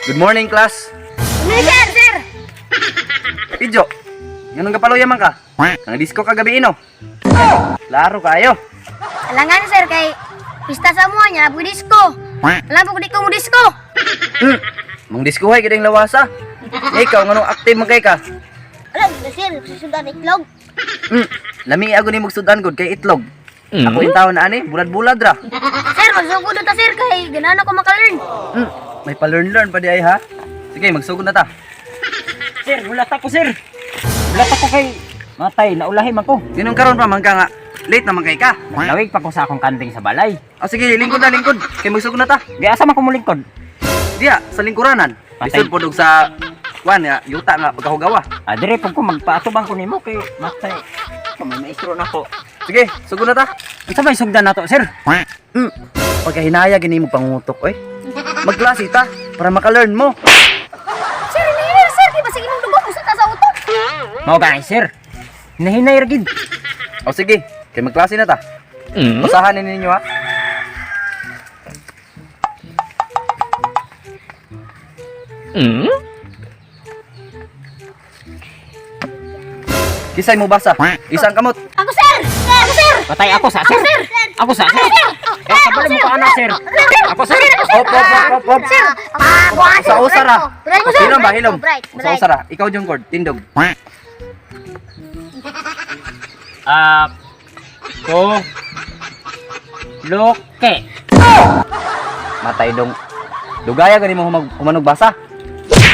Good morning, class. Ano, sir, sir? Pidyo, nganong kapaluya man ka? Nang disco kagabi ino. Klaro kayo. Alangan, sir, kay pista sa mo niya, bu disco. Alam ko di ko mo disco. Mang disco hay gid ang lawasa. Ikaw nganong active man kay ka? Alam, sir, susundan itlog. Lami ako ni magsudan gud kay itlog. Ako yung tao na ani, bulad-bulad ra. Sir, magsugod na ta, sir, kay ganaan ako maka-learn. May pa-learn-learn pa di ay ha. Sige, magsugod na ta. Sir, hulat ako, sir. Hulat ako kay matay, naulahi man ko. Sinong karon pa man ka nga? Late naman kay ka. Lawig pa ko sa akong kanding sa balay. O sige, lingkod na lingkod. Kay magsugod na ta. Giasa man ko mulingkod. Diya, sa lingkuranan. Patay. Lisod po sa kuan nga, yuta nga pagkahugawa. Ah, dire pud ko magpaatubang ko nimo kay matay. May maestro na ko. Sige, sugod na ta. Unsa may sugdan nato, sir? Pagkahinaya gini mo pangutok oy. Magklase ta para maka-learn mo. Sir, hindi sir, kay basig imong dugo usa ta sa utok. Mao gani, sir. Nahinay ra gid. O sige, kay magklase na ta. Basahan ni ninyo ha. Kisay mo basa. Isang kamot. Ako, sir! Ako, sir! Patay ako sa sir. Ako sa sir. Eh, kabalo mo ka ana, sir. Ako, sir. Op, op, op, op, op. Sir! Ah, Sa usara. Bright, sir. Hilom ba, hilom. Bright, Sa bright. usara. Ikaw, Jungkord, tindog. Ako Loke. Matay dong. Dugaya gani mo humanog basa.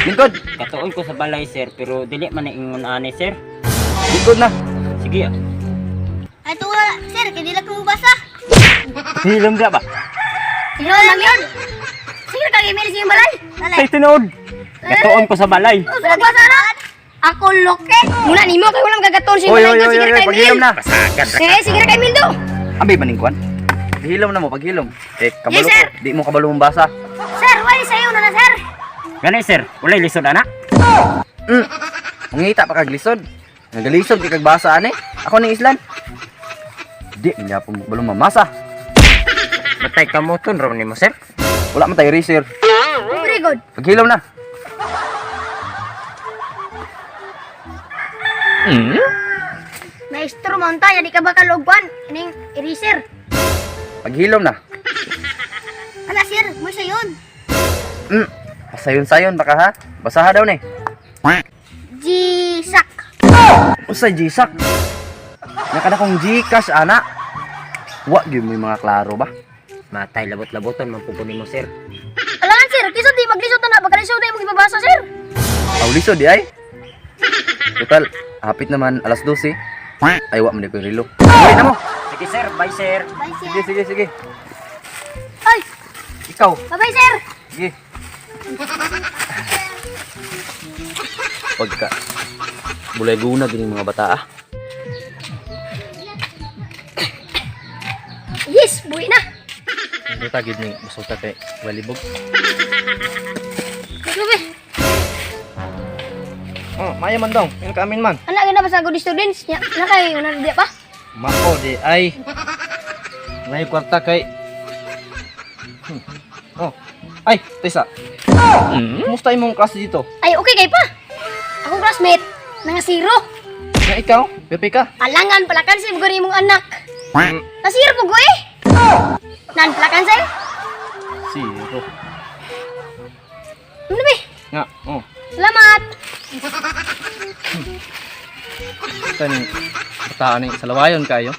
Lingkod. Katuon ko sa balay, sir, pero dili man na ingon ani, sir. Lingkod na. Sige. Ah. Ay, tuwa, sir, kay di lang ko mabasa. Hilom ba? Tinuod lang yun. Sige, kag email sa iyong balay. Say tinuod. Katuon ko sa balay. Basa na. Ako loke. Muna nimo kay walang gagaton sa iyong Oy, balay oy, ko. oy, Sige oy, na kay paghilom Emil. na. Pasagad. Sige, sige na kay Emil do. Ambi ba ning kuan? Paghilom na mo, paghilom. Eh, kabalo Yes, sir. ko. Di mo kabalo mong basa. Sir, why sayo na na, sir? Gani, sir. Walay lisod ana. Mangita pa kag lisod. Nagalisod kay kag basa ani. Ako ning islan. Di niya po mo kabalo mamasa. Matay kamoton raw nimo, sir. Wala man tayo eraser. Very good. Paghilom na. Maestro monta, ya di ka ba kalugwan? Ining eraser. Paghilom na. Ala, sir, mo sayon. Pasayon-sayon baka ha. Basaha daw ni. G-sak. Usay Gsak. Nakada kong Gcash ana. Wa gyud mo yung mga klaro ba? Matay labot-laboton man pud ko nimo, sir. Alangan, sir, kisa di maglisod na, pagkalisod na imong ibabasa, sir. Aw lisod di ay. Total, hapit naman alas 12. Ay wa man di ko yung relo. Uwi na mo. Sige, sir. Bye, sir. Bye, sir. Sige, sige, sige. Ay, Ikaw. bye-bye, sir. Sige. Pagka bulay guna gini mga bata ah. Yes, buwi na. Buta gid ni musulta kay walibog. Grabe. Oh, maya man dong. Yung kaamin man. Anak gina ba sa good students? Nya, na kay una di pa. Mako di ay. Ngay kwarta kay. Oh. Ay, Tessa. Kumusta imong klase dito? Ay, okay kay pa. Akong classmate, nga zero. Nga ikaw, pepe ka. Alangan palakan sa imong imong anak. Nasiro po ko eh. Nan palakan sa Zero. Ano ba? Nga, oh. Salamat. Tani bataan ni sa lawayon kayo.